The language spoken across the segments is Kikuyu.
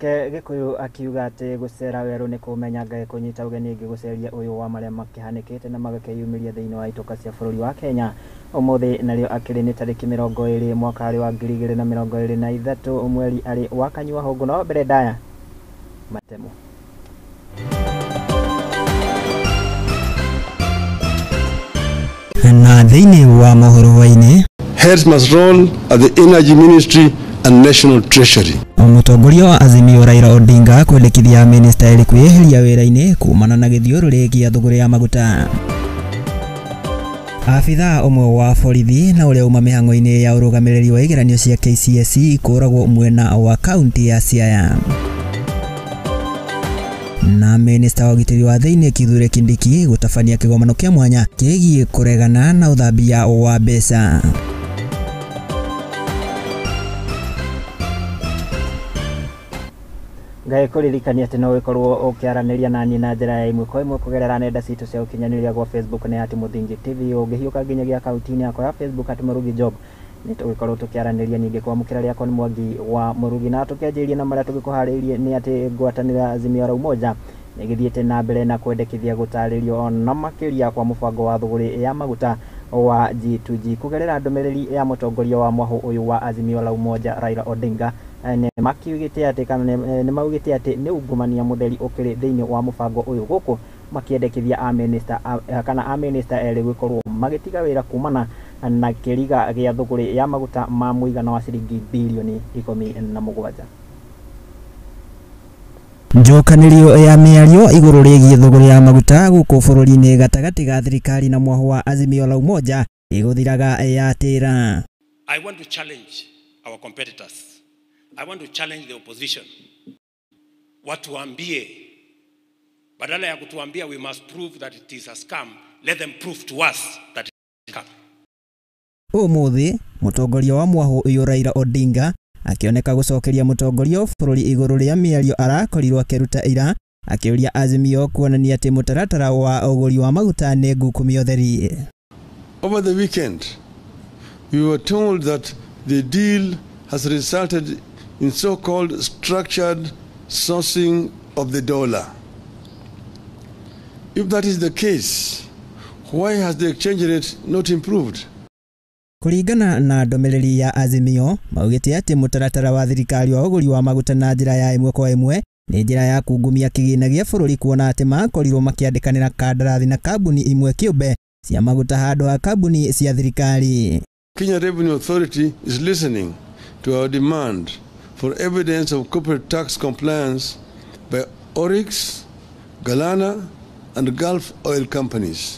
Nake Gĩkũyũ akiuga atĩ gũcera werũ nĩ kũmenya Ngai kũnyita ũgeni ngĩgũceria ũyũ wa marĩa makĩhanĩkĩte na magakĩyumĩria thĩinĩ wa itoka cia bũrũri wa Kenya ũmũthĩ narĩo akĩrĩ nĩ tarĩki 20 mwaka wa 2023 mweri arĩ wa kanyua hũngũ no mbere ndaya matemo. Na thĩinĩ wa mohoro hwainĩ, Heads must roll at the Energy Ministry and National Treasury. Mũtongoria wa Azimio Raila Odinga kwendekithia minista erĩ kwĩyeheria wĩra-inĩ kumana na gĩthiũrũrĩ gĩa thũgũrĩ ya maguta. Abithaa ũmwe wa borithi na ũrĩa uma mĩhang'o-inĩ ya ũrũgamĩrĩri wa igeranio cia KCSE kũragwo mwena wa kaunti ya Siaya. Na minista wa ũgitĩri wa thĩinĩ Kithure Kindiki gũtabania kĩgomano kĩa mwanya kĩgiĩ kũregana na ũthambia wa mbeca. Ngai kũririkania atĩ no ũgĩkorwo ũkĩaranĩria na niĩ na njĩra ya ĩmwe kwa ĩmwe kũgerera nenda citũ cia ũkinyanĩria gwa Facebook nĩ at Mũthingi TV. Ũngĩhiũka nginyagia akaunti-inĩ yakwa ya Facebook at Mũrugi Job nĩ tũgĩkorwo tũkĩaranĩria. Ningĩ kwamũkĩra rĩakwa nĩ Mwangi wa Mũrugi. Na tũkĩanjĩrĩria na marĩa tũgĩkũharĩirie nĩ atĩ ngwatanĩro ya Azimio la Umoja nĩ ĩgĩthiĩte na mbere na kwendekithia gũtarĩrio na makĩria kwa mũbango wa thũgũrĩ ya maguta wa G2G kũgerera ndũmĩrĩri ya mũtongoria wa mwahũ ũyũ wa Azimio la Umoja Raila Odinga. Nĩ makiugĩte atĩ kana nĩ maugĩte atĩ nĩ ungumania mũtheri ũkĩrĩ thĩinĩ wa mũbango ũyũ gũkũ makĩendekithia a minister kana a minister erĩ gũkorwo magĩtiga wĩra kumana na kĩriga gĩa thũgũrĩ ya maguta ma mũigana wa ciringi bilioni 17. Njokanĩrio ya mĩario igũrũ rĩgiĩ thũgũrĩ ya maguta gũkũ bũrũri-inĩ gatagatĩ ga thirikari na mwahũ wa Azimio la Umoja ĩgũthiraga yatĩra. I want to challenge our competitors. I want to challenge the opposition. Watuambie, badala ya kutuambia we must prove that it is a scam, let them prove to us that it is a scam. Ũmũthĩ mũtongoria wa mwahũ ũyũ Raila Odinga akĩoneka gũcokeria mũtongoria wa bũrũri igũrũ rĩa mĩario arakorirwo akĩruta ira akĩũria Azimio kuonania atĩ mũtaratara wa ũgũri wa maguta nĩ ngukumio theri. Over the weekend, we were told that the deal has resulted in so-called structured sourcing of the dollar. If that is the case, why has the exchange rate not improved? Kũringana na ndũmĩrĩri ya Azimio maugĩte atĩ mũtaratara wa thirikari wa ũgũri wa maguta na njĩra ya ĩmwe kwa ĩmwe nĩ njĩra ya kungumia kĩgĩna gĩa bũrũri kuona atĩ makorirwo makĩandĩkanĩra kandarathi na kambuni imwe kĩũmbe cia maguta handũ ha kambuni cia thirikari. Kenya Revenue Authority is listening to our demand for evidence of corporate tax compliance by Oryx, Galana and Gulf Oil companies.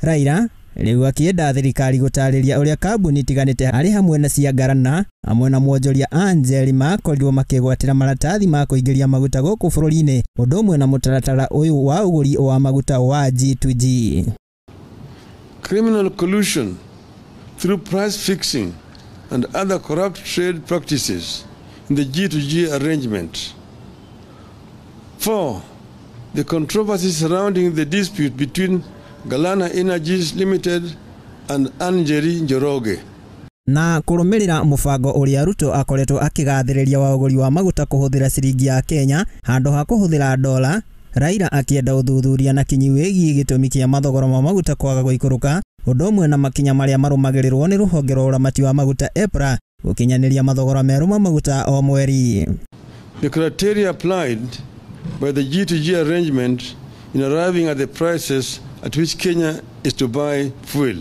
Raila rĩu akĩenda thirikari gũtarĩria ũrĩa kambuni itiganĩte arĩ hamwe na cia Galana hamwe na mwonjoria Anjeri makorirwo makĩgwatĩra maratathi ma kũingĩria maguta gũkũ bũrũri-inĩ ũndũ ũmwe na mũtaratara ũyũ wa ũgũri wa maguta wa G2G. Criminal collusion through price fixing and other corrupt trade practices in the G2G arrangement. 4, the controversy surrounding the dispute between Galana Energies Limited and Anjeri Njoroge. Na kũrũmĩrĩra mũbango ũrĩa Ruto akoretwo akĩgathĩrĩria wa ũgũri wa maguta kũhũthĩra ciringi ya Kenya handũ ha kũhũthĩra dola, Raila akĩenda ũthuthuria na kinyi wĩgiĩ gĩtũmi kĩa mathogora ma maguta kwaga gũikũrũka ũndũ ũmwe na makinya marĩa marũmagĩrĩrwo nĩ rũhonge rwa ũramati wa maguta EPRA gũkinyanĩria mathogora merũ ma maguta o mweri. The criteria applied by the G2G arrangement in arriving at the prices at which Kenya is to buy fuel.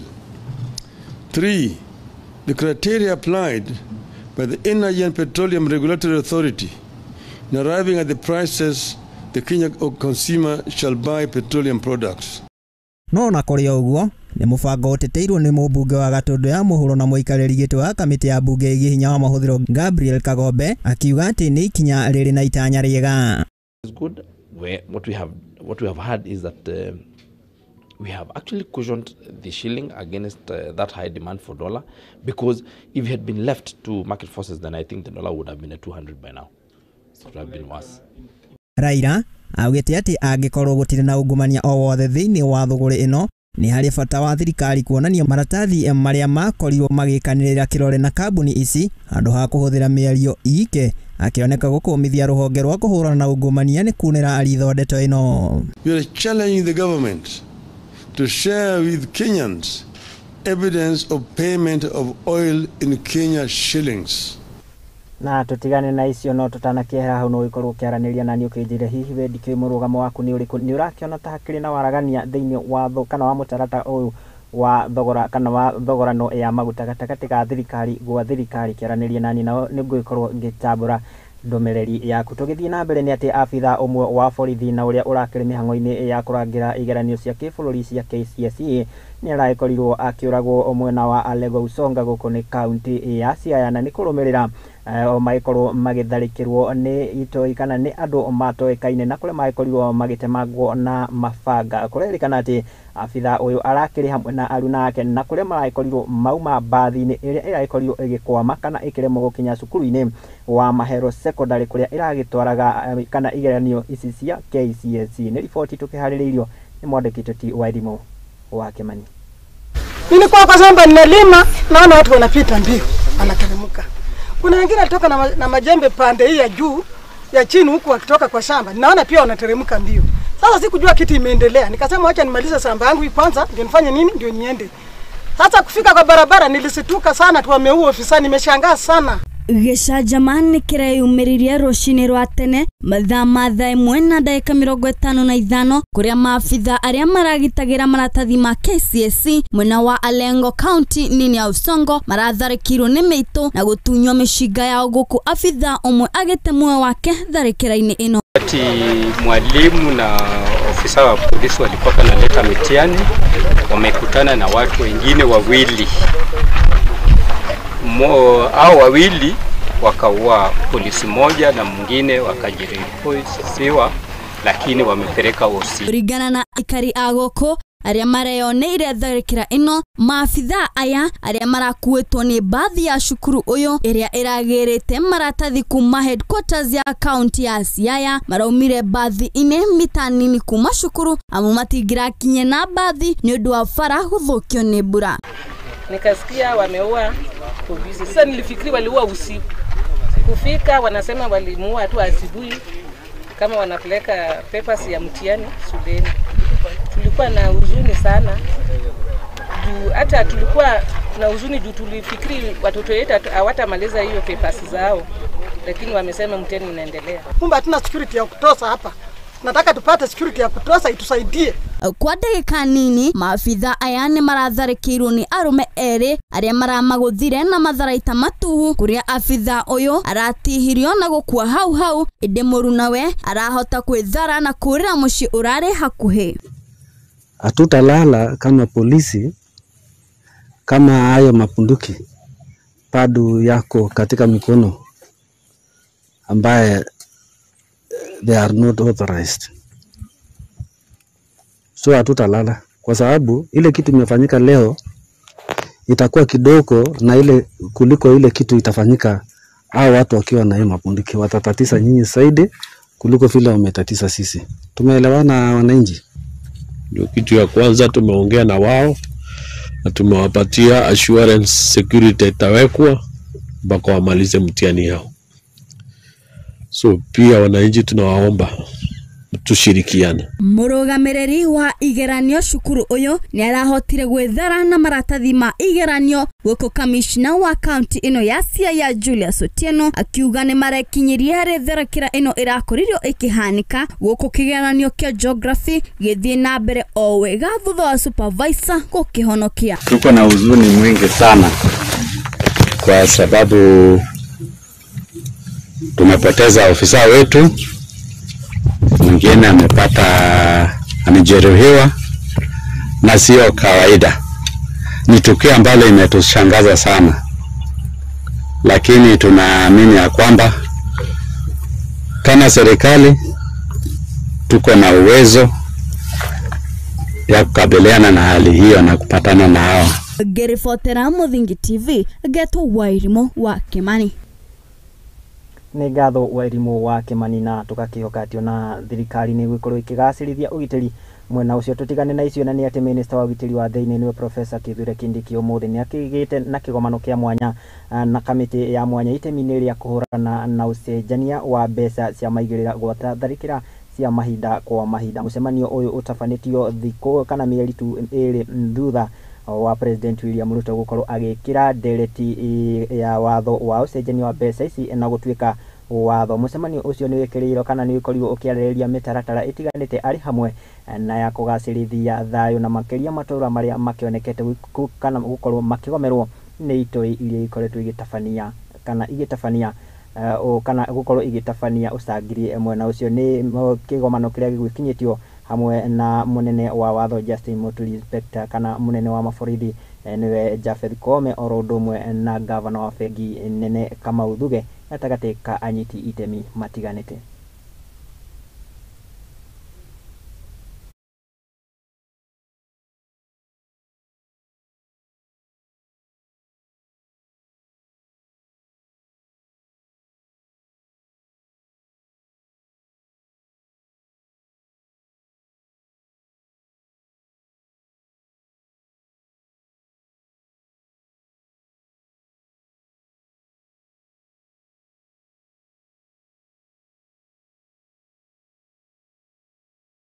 3, the criteria applied by the Energy and Petroleum Regulatory Authority in arriving at the prices the Kenya consumer shall buy petroleum products. No na kũrĩ ũguo nĩ mũbango ũteteirwo nĩ mũmbunge wa Gatũndũ ya mũhuro na mũikarĩri gĩtĩ wa kamĩtĩ ya mbunge ĩgiĩ hinya wa mahũthĩro Gabriel Kagombe akiuga atĩ nĩ ikinya rĩrĩ na itanya rĩega. It's good. What we have had is that we have actually cushioned the shilling against that high demand for dollar, because if it had been left to market forces, then I think the dollar would have been at 200 by now. So it would have been worse. Raila augĩte atĩ angĩkorwo gũtirĩ na ungumania o wothe thĩinĩ wa thũgũrĩ ĩno nĩ harĩ bata wa thirikari kuonania maratathi marĩa makorirwo magĩkanĩrĩra kĩrore na kambuni ici handũ ha kũhũthĩra mĩario ike akĩoneka gũkũmithia rũhonge rwa kũhũrana na ungumania nĩ kunĩra aritho ndeto ĩno. We are challenging the government to share with Kenyans evidence of payment of oil in Kenya shillings. Na tutigane na icio no tutanakĩehera hau no ũgĩkorwo ũkĩaranĩria nani ũkĩnjĩra hihi we ndikĩũĩ mũrũgamo waku nĩ ũrĩkũ, nĩ ũrakĩona ta hakĩrĩ na waragania thĩinĩ wa kana wa mũtarata ũyũ wa thogora kana wa thogorano ya maguta gatagatĩ ga thirikari gwa thirikari. Kĩaranĩria nani nao nĩngũgĩkorwo ngĩtambũra ndũmĩrĩri yaku. Tũgĩthiĩ na mbere nĩ atĩ abitha ũmwe wa borithi na ũrĩa ũrakĩrĩ mĩhang'o-inĩ ya kũrangĩra igeranio cia kĩbũrũri cia KCSE nĩ aragĩkorirwo akĩũragwo mwena wa Alego Usonga gũkũ nĩ kaunti ya Siaya, na nĩ kũrũmĩrĩra o magĩkorwo magĩtharĩkĩrwo nĩ itoi kana nĩ andũ matoĩkaine na kũrĩa magĩkorirwo magĩtemangwo na mabanga. Kũrerĩkana atĩ abitha ũyũ arakĩrĩ hamwe na aruna ake na kũrĩa maragĩkorirwo mauma mbathi-inĩ ĩrĩa ĩragĩkorirwo ĩgĩkwama kana ĩkĩremwo gũkinya cukuru-inĩ wa Mahero Secondary kũrĩa ĩragĩtwaraga kana igeranio ici cia KCSE. Nĩ riboti tũkĩharĩrĩirio nĩ mwandĩki Toti Wairimu wa Kimani. Nilikuwa kwa shamba ninalima, naona watu wanapita mbio, wanateremka. Kuna wengine walitoka na majembe pande hii ya juu, ya chini huku wakitoka kwa shamba, naona pia wanateremka mbio. Sasa sikujua kitu imeendelea, nikasema acha nimalize shamba yangu hii kwanza, ndio nifanye nini, ndio niende. Sasa kufika kwa barabara nilisituka sana, tu wameua ofisa, nimeshangaa sana. Gĩcanjama nĩ kĩreyumĩririe rũcinĩ rwa tene mathaa ma thaa 1:55 kũrĩa maabitha arĩa maragitagĩra maratathi ma KCSE mwena wa Alengo County nini ya Usongo maratharĩkĩirwo nĩ mĩitũ na gũtunywo mĩcinga yao gũkũ abitha ũmwe agĩte muoyo wake tharĩkĩra-inĩ ĩno. Wakati mwalimu na ofisa wa polisi walikuwa wanaleta mitihani, wamekutana na watu wengine wawili. Hao wawili wakaua polisi moja na mwingine wakajeruhiwa, lakini wamepeleka OC. Kulingana na aikari a gũkũ arĩa mareyoneire tharĩkĩra ĩno, maabitha aya arĩa marakuĩtwo nĩ mbathi ya cukuru ũyũ ĩrĩa ĩragĩrĩte maratathi kuma headquarters ya kaunti ya Siaya maraumire mbathi-inĩ mita nini kuma cukuru amu matingĩrakinye na mbathi nĩ ũndũ wa bara gũthũkio nĩ mbura. Nikasikia wameua polisi. Sasa nilifikiri waliua usiku. Kufika wanasema walimuua tu asubuhi kama wanapeleka papers ya mtihani shuleni. Tulikuwa na huzuni sana. Juu hata tulikuwa na huzuni juu tulifikiri watoto wetu hawatamaliza hiyo papers zao, lakini wamesema mtihani unaendelea. Kumbe hatuna security ya kutosha hapa. Nataka tupate security ya kutosha itusaidie. Kwa ndagĩka nini maabitha aya nĩ maratharĩkĩirwo nĩ arũme erĩ arĩa maramagũthire na matharaita matuhu kũrĩa abitha ũyũ aratihirio na gũkua hau hau, ĩndĩ mũrunawe arahota kwĩthara na kũũrĩra mũciĩ ũrarĩ hakuhĩ. Hatutalala kama polisi kama hayo mapunduki bado yako katika mikono ambaye they are not authorized. So hatutalala kwa sababu ile kitu imefanyika leo itakuwa kidogo na ile kuliko ile kitu itafanyika hao watu wakiwa na hiyo mapunduki, watatatisa nyinyi zaidi kuliko vile wametatisa sisi. Tumeelewana wananchi? Ndio kitu ya kwanza tumeongea na wao na tumewapatia assurance security itawekwa mpaka wamalize mtihani yao. So pia wananchi tunawaomba tushirikiane. Mũrũgamĩrĩri wa igeranio cukuru ũyũ nĩ arahotire gwĩthara na maratathi ma igeranio gũkũ kamishna wa kaunti ĩno ya Siaya Julius Otieno akiuga nĩ marekinyirie harĩ tharĩkĩra ĩno ĩrakorirwo ĩkĩhanĩka gũkũ kĩgeranio kĩa geography gĩthiĩ na mbere o wega thutha wa supervisor gũkĩhonokia. Tuko na huzuni mwingi sana kwa sababu tumepoteza ofisa wetu, mwingine amejeruhiwa, na sio kawaida. Ni tukio ambalo imetushangaza sana, lakini tunaamini ya kwamba kama serikali tuko na uwezo ya kukabiliana na hali hiyo na kupatana na hao. Gerifotera Muthingi TV, Geto Wairimu wa Kimani. Nĩ ngatho Wairimu wa Kimani, na tũgakĩhoka atĩ ona thirikari nĩ ĩgũkorwo ĩkĩgacĩrithia ũgitĩri Mwena ũcio tũtigane na icio na nĩ atĩ minista wa ũgitĩri wa thĩinĩ nĩwe Profesa Kithure Kindiki ũmũthĩ nĩ akĩgĩte na kĩgomano kĩa mwanya na kamĩtĩ ya mwanya itemi-inĩ rĩa kũhũrana na ũcenjania wa mbeca cia maigĩrĩra gwata tharĩkĩra cia mahinda kwa mahinda. Mũcemanio ũyũ ũtabanĩtio thikũ kana mĩeri tu ĩrĩ thutha wa President William Ruto gũkorwo agĩkĩra ndereti ya watho wa ũcenjania wa mbeca ici na gũtuĩka watho. Mũcemanio ũcio nĩ wĩkĩrĩirwo kana nĩ ũkorirwo ũkĩarĩrĩria mĩtaratara ĩtiganĩte arĩ hamwe na ya kũgacĩrithia thayũ na makĩria matũra marĩa makĩonekete kana gũkorwo makĩgomerwo nĩ itoi iria ikoretwo igĩtabania kana igĩtabania kana gũkorwo igĩtabania ũcangiri. Mwena ũcio nĩ kĩgomano kĩrĩa gĩgwĩkinyĩtio hamwe na mũnene wa watho Justin Muturi, Inspector kana mũnene wa maborithi nĩwe Japheth Koome, oro ũndũ ũmwe na gavana wa bengi nene Kamau Thuge gatagatĩ ka anyiti itemi matiganĩte.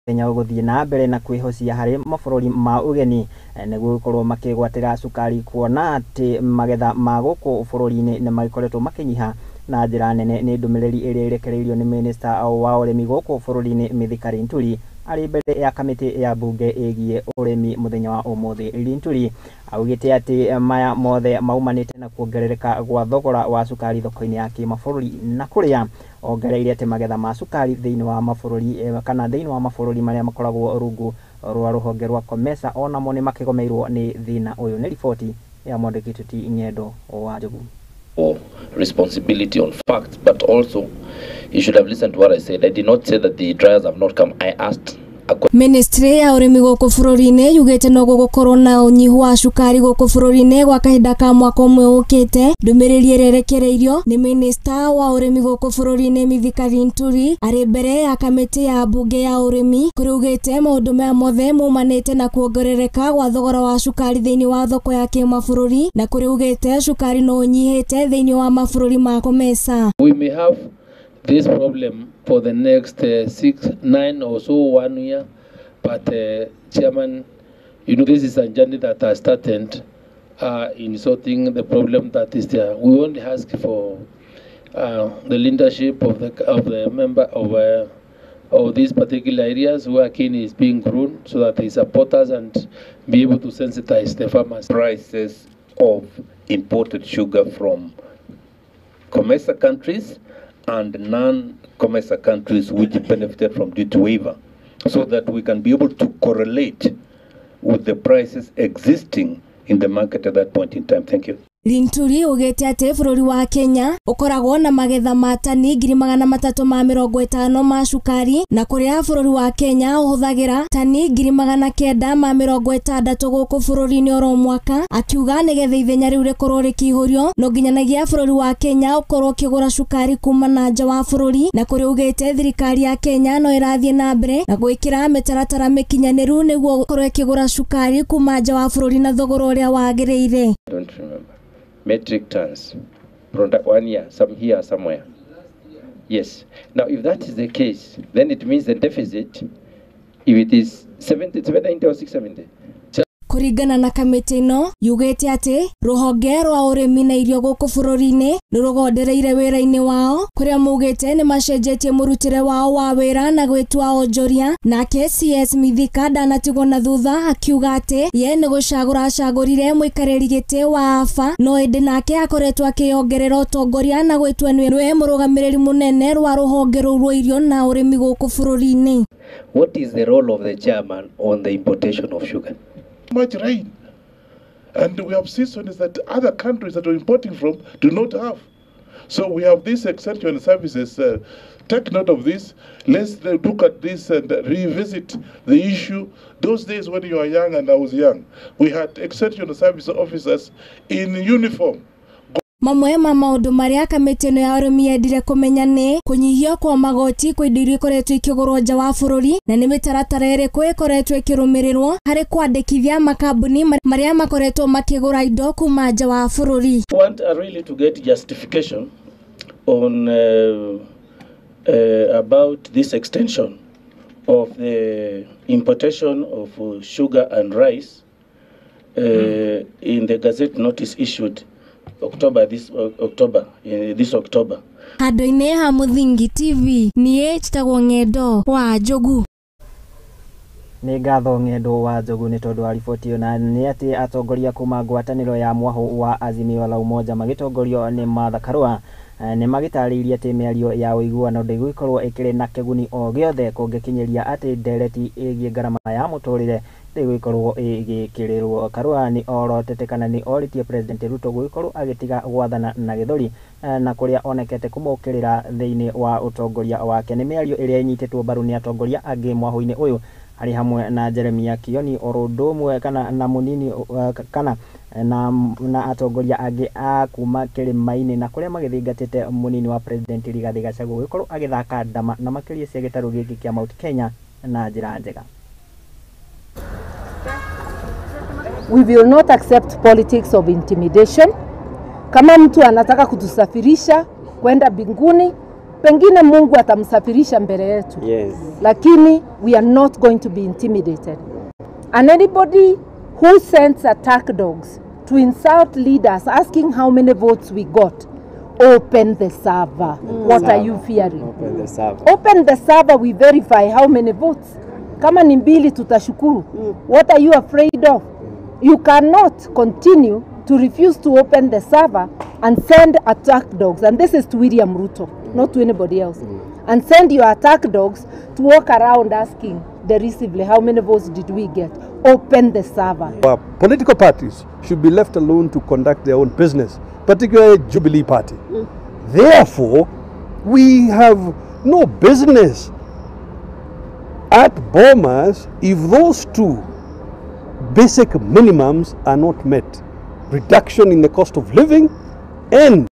Kenya gũthiĩ na mbere na kwĩhocia harĩ mabũrũri ma ũgeni nĩguo gũkorwo makĩgwatĩra cukari kuona atĩ magetha ma gũkũ bũrũri-inĩ nĩ magĩkoretwo makĩnyiha na njĩra nene. Nĩ ndũmĩrĩri ĩrĩa ĩrekereirio nĩ minista wa ũrĩmi gũkũ bũrũri-inĩ Mithika Linturi arĩ mbere ya kamĩtĩ ya mbunge ĩgiĩ ũrĩmi mũthenya wa ũmũthĩ. Linturi augĩte atĩ maya mothe maumanĩte na kuongerereka gwa thogora wa cukari thoko-inĩ ya kĩmabũrũri na kũrĩa ongereire atĩ magetha ma cukari thĩinĩ wa mabũrũri kana thĩinĩ wa mabũrũri marĩa makoragwo rungu rwa rũhonge rwa COMESA onamo nĩ makĩgomeirwo nĩ thĩna ũyũ. Nĩ riboti ya mwandĩki Tuti Ng'endo wa Njogu. Responsibility on facts, but also you should have listened to what I said. I did not say that the dryers have not come. I asked Ministry ya ũrĩmi gũkũ bũrũri-inĩ yugĩte no gũgũkorwo na ũnyihu wa cukari gũkũ bũrũri-inĩ gwa kahinda ka mwaka ũmwe ũkĩte. Ndũmĩrĩri ĩrĩa ĩrekereirio nĩ minista wa ũrĩmi gũkũ bũrũri-inĩ Mithika Linturi arĩ mbere ya kamĩtĩ ya mbunge ya ũrĩmi kũrĩa ugĩte maũndũ maya mothe maumanĩte na kuongerereka gwa thogora wa cukari thĩinĩ wa thoko ya kĩmabũrũri na kũrĩa ugĩte cukari no ũnyihĩte thĩinĩ wa mabũrũri ma COMESA. We may have this problem for the next 6, 9 or so, 1 year. But Chairman, you know, this is a journey that has started in sorting the problem that is there. We only ask for the leadership of the member of these particular areas where cane is being grown, so that they support us and be able to sensitize the farmers. Prices of imported sugar from COMESA countries and non-COMESA countries which benefited from duty waiver, so that we can be able to correlate with the prices existing in the market at that point in time. Thank you. Linturi ugĩte atĩ bũrũri wa Kenya ũkoragwo na magetha ma tani 350 ma cukari na kũrĩa bũrũri wa Kenya ũhũthagĩra tani 960 gũkũ bũrũri-inĩ oro mwaka. Akiuga nĩgetha ithenya rĩu rĩkorwo rĩkĩihũrio no nginyanagia bũrũri wa Kenya ũkorwo ũkĩgũra cukari kuma na nja wa bũrũri, na kũrĩa ugĩte thirikari ya Kenya no ĩrathiĩ na mbere na gwĩkĩra mĩtaratara mĩkinyanĩru nĩguo ũkorwo ĩkĩgũra cukari kuma nja wa bũrũri na thogora ũrĩa wagĩrĩire. Metric tons, product 1 year, some here, somewhere. Yes. Now, if that is the case, then it means the deficit, if it is 70, 790 or 670. Kũringana na kamĩtĩ ĩno yugĩte atĩ rũhonge rwa ũrĩmi na irio gũkũ bũrũri-inĩ nĩ rũgondereire wĩra-inĩ wao kũrĩa maugĩte nĩ macenjetie mũrutĩre wao wa wĩra na gwĩtua onjoria. Nake CS Mithika ndanatigwo na thutha akiuga atĩ ye nĩ gũcagũra acagũrire mũikarĩri gĩtĩ wa AFA no ĩndĩ nake akoretwo akĩongerera ũtongoria na gwĩtua nĩwe mũrũgamĩrĩri mũnene rwa rũhonge rũu rwa irio na ũrĩmi gũkũ bũrũri-inĩ. What is the role of the chairman on the importation of sugar? Much rain, and we have seasons that other countries that we're importing from do not have. So we have these extension services. Take note of this. Let's look at this and revisit the issue. Those days when you were young and I was young, we had extension service officers in uniform. Mamwe ma maũndũ marĩa kamĩtĩ ĩno ya ũrĩmi yendire kũmenya nĩ kũnyihio kwa magoti kwa indo iria ikoretwo ikĩgũrwo nja wa bũrũri na nĩ mĩtaratara ĩrĩkũ ĩkoretwo ĩkĩrũmĩrĩrwo harĩ kwandĩkithia makambuni marĩa makoretwo makĩgũra indo kuma nja wa bũrũri. We want really to get justification on about this extension of the importation of sugar and rice in the Gazette notice issued this October. Handũ-inĩ ha Mũthingi TV niĩ njĩtagwo Ng'endo wa Njogu. Nĩ ngatho Ng'endo wa Njogu nĩ tondũ wa riboti ĩyo. Na nĩ atĩ atongoria kuma ngwatanĩro ya mwahũ wa Azimio la Umoja magĩtongorio nĩ Martha Karua nĩ magĩtarĩirie atĩ mĩario ya ũiguano ndĩgũgĩkorwo ĩkĩrĩ na kĩguni o gĩothe kũngĩkinyĩria atĩ ndereti ĩgiĩ ngarama ya mũtũrĩre ndĩgũgĩkorwo ĩgĩkĩrĩrwo. Karua nĩ orotete kana nĩ orĩtie President Ruto gũgĩkorwo agĩtiga gwathana na gĩthũri na kũrĩa onekete kũmũkĩrĩra thĩinĩ wa ũtongoria wake. Nĩ mĩario ĩrĩa ĩnyitĩtwo mbaru nĩ atongoria angĩ mwahũ-inĩ ũyũ arĩ hamwe na Jeremiah Kioni oro ũndũ ũmwe kana na mũnini kana na atongoria angĩ a kuma kĩrĩma-inĩ na kũrĩa magĩthingatĩte mũnini wa President Rigathi Gachagua gũgĩkorwo agĩthaka ndama na makĩria cia gĩtarũ gĩkĩ kĩa Mount Kenya na njĩra njega. We will not accept politics of intimidation. Kama mtu anataka kutusafirisha kwenda mbinguni, pengine Mungu atamsafirisha mbele yetu. Yes. Lakini we are not going to be intimidated. And anybody who sends attack dogs to insult leaders asking how many votes we got, open the server. What are you fearing? Open the server. Open the server, we verify how many votes. Kama ni mbili tutashukuru. What are you afraid of? You cannot continue to refuse to open the server and send attack dogs. And this is to William Ruto, not to anybody else. And send your attack dogs to walk around asking derisively, how many votes did we get? Open the server. Our political parties should be left alone to conduct their own business, particularly Jubilee Party. Therefore, we have no business at Bomas if those two basic minimums are not met: reduction in the cost of living and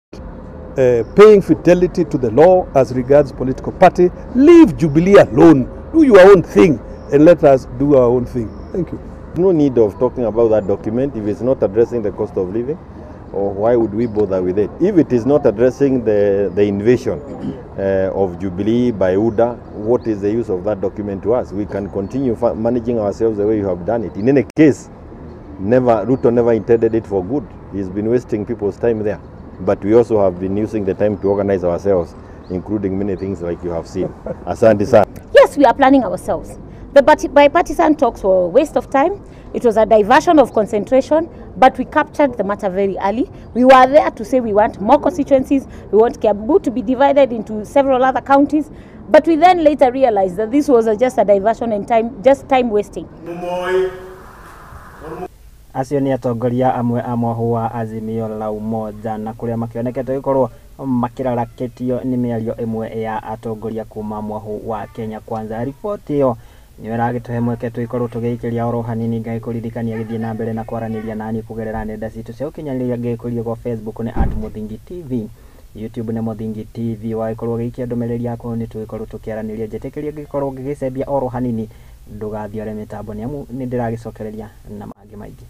paying fidelity to the law as regards political party. Leave Jubilee alone. Do your own thing and let us do our own thing. Thank you. No need of talking about that document if it's not addressing the cost of living, or why would we bother with it? If it is not addressing the invasion of Jubilee by UDA, what is the use of that document to us? We can continue managing ourselves the way you have done it. In any case, Ruto never intended it for good. He's been wasting people's time there. But we also have been using the time to organize ourselves, including many things like you have seen. Asante sana. Yes, we are planning ourselves. The bipartisan talks were a waste of time. It was a diversion of concentration, but we captured the matter very early. We were there to say we want more constituencies, we want Kiambu to be divided into several other counties, but we then later realized that this was just a diversion and time, just time wasting. Acio nĩ atongoria amwe a mwahũ wa Azimio la Umoja na kũrĩa makĩonekete gũkorwo makĩrarakĩtio nĩ mĩario ĩmwe ya atongoria kuma mwahũ wa Kenya Kwanza. Riboti ĩyo nĩyo ĩragĩtũhe mweke tũgĩkorwo tũgĩikĩria oro hanini ngagĩkũririkania gĩthiĩ na mbere na kwaranĩria nani kũgerera nenda citũ cia ũkinyanĩria ngĩgĩkũria gwa Facebook nĩ @Mũthingi TV, YouTube nĩ Mũthingi TV. Wagĩkorwo ũgĩikia ndũmĩrĩri yaku nĩ tũgĩkorwo tũkĩaranĩria. Njĩtĩkĩria ngĩkorwo ngĩgĩcembia oro hanini ndũgathiore mĩtambo nĩ amu nĩ ndĩragĩcokereria na mangĩ maingĩ.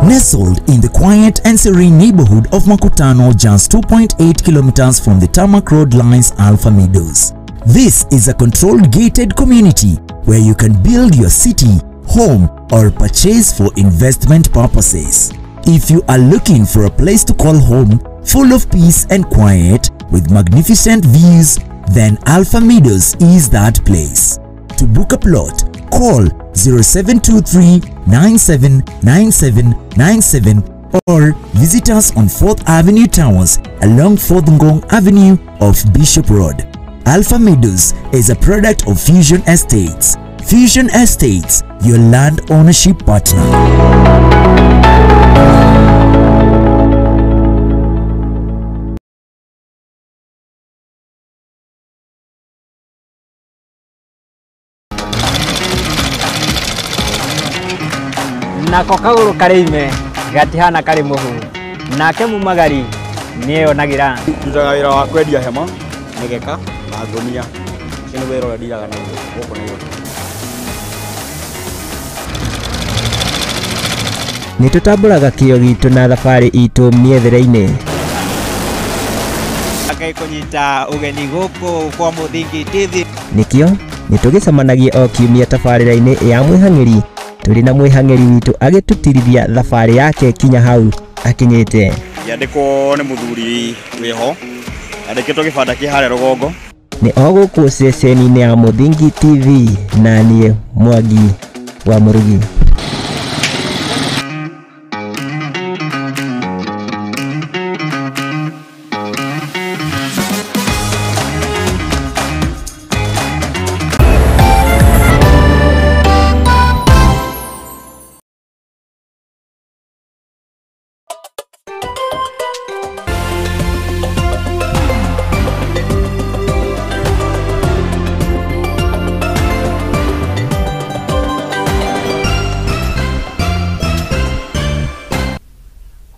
Nestled in the quiet and serene neighborhood of Makutano, just 2.8 kilometers from the tarmac road lines Alpha Meadows. This is a controlled gated community where you can build your city, home, or purchase for investment purposes. If you are looking for a place to call home, full of peace and quiet, with magnificent views, then Alpha Meadows is that place. To book a plot, call 0723 979797 or visit us on 4th Avenue Towers along 4th Ngong Avenue off Bishop Road. Alpha Meadows is a product of Fusion Estates. Fusion Estates, your land ownership partner. Nako kagũrũ karĩ ime gatihana karĩ mũhu nake mumagari nĩeyonagira. Ndutaga wĩra wa kwendia hema, mĩgeka na ngũnia. Ũcio nĩ wĩra ũrĩa ndiraga naguo gũkũ Nairobi. Nĩtũtambũraga kĩo gitũ na thabarĩ itũ mĩethere-inĩ. Ngai kũnyita ũgeni gũkũ kwa Mũthingi TV. Nĩkĩo nĩtũgĩcemanagia o kiumia tabarĩra-inĩ ya mwĩhang'ĩri tũrĩ na mwĩhang'ĩri witũ agĩtũtirithia thabarĩ yake kinya hau akinyĩte. Yandĩkwo nĩ mũthuri wĩho andĩkĩtwo gĩbanda kĩ harĩa rũgongo. Nĩ o gũkũ ceceni-inĩ ya Mũthingi TV na niĩ Mwangi wa Mũrugi.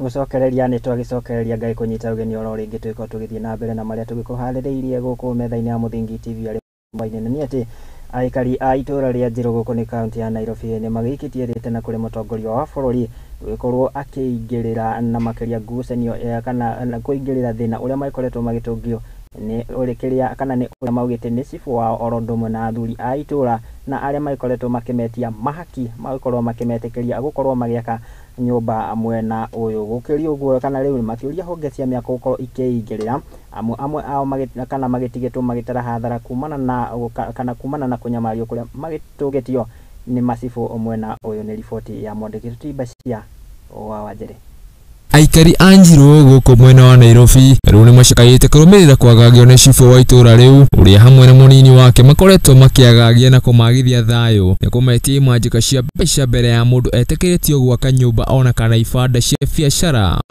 Gũcokereria nĩ twagĩcokereria Ngai kũnyita ũgeni oro rĩngĩ twĩko tũgĩthiĩ na mbere na marĩa tũgĩkũharĩrĩirie gũkũ metha-inĩ ya Mũthingi TV arĩ mbainĩ nĩ atĩ aikari a itũra rĩa Njĩrũ gũkũ nĩ kaunti ya Nairobi nĩ magĩikĩtie rĩte na kũrĩ mũtongoria wa bũrũri gũgĩkorwo akĩingĩrĩra na makĩria ngucanio kana kũingĩrĩra thĩna ũrĩa magĩkoretwo magĩtũngio nĩ ũrĩ kĩrĩa kana nĩ ũrĩa maugĩte nĩ cibũ wao oro ũndũ ũmwe na athuri a itũra na arĩa magĩkoretwo makĩmetia mahaki magĩkorwo makĩmetĩkĩria gũkorwo magĩaka nyũmba mwena ũyũ. Gũkĩria ũguo kana rĩu makĩũria honge cia mĩako gũkorwo ikĩingĩrĩra amwe ao kana magĩtigĩtwo magĩtara hathara kumana na kana kumana na kũnyamario kũrĩa magĩtũgĩtio nĩ macibũ mwena ũyũ. Nĩ riboti ya mwandĩki Tutibacia wa Wanjĩrĩ. Aikari a Njirũ gũkũ mwena wa Nairobi rĩu nĩmacakaĩte kũrũmĩrĩra kwagagio nĩ cibũ wa itũra rĩu ũrĩa hamwe na mũnini wake makoretwo makĩagagia na kũmagithia thayũ nĩ kũmetia imanjĩka cia mbeca mbere ya mũndũ etĩkĩrĩtio gwaka nyũmba ona kana ibanda cia biacara.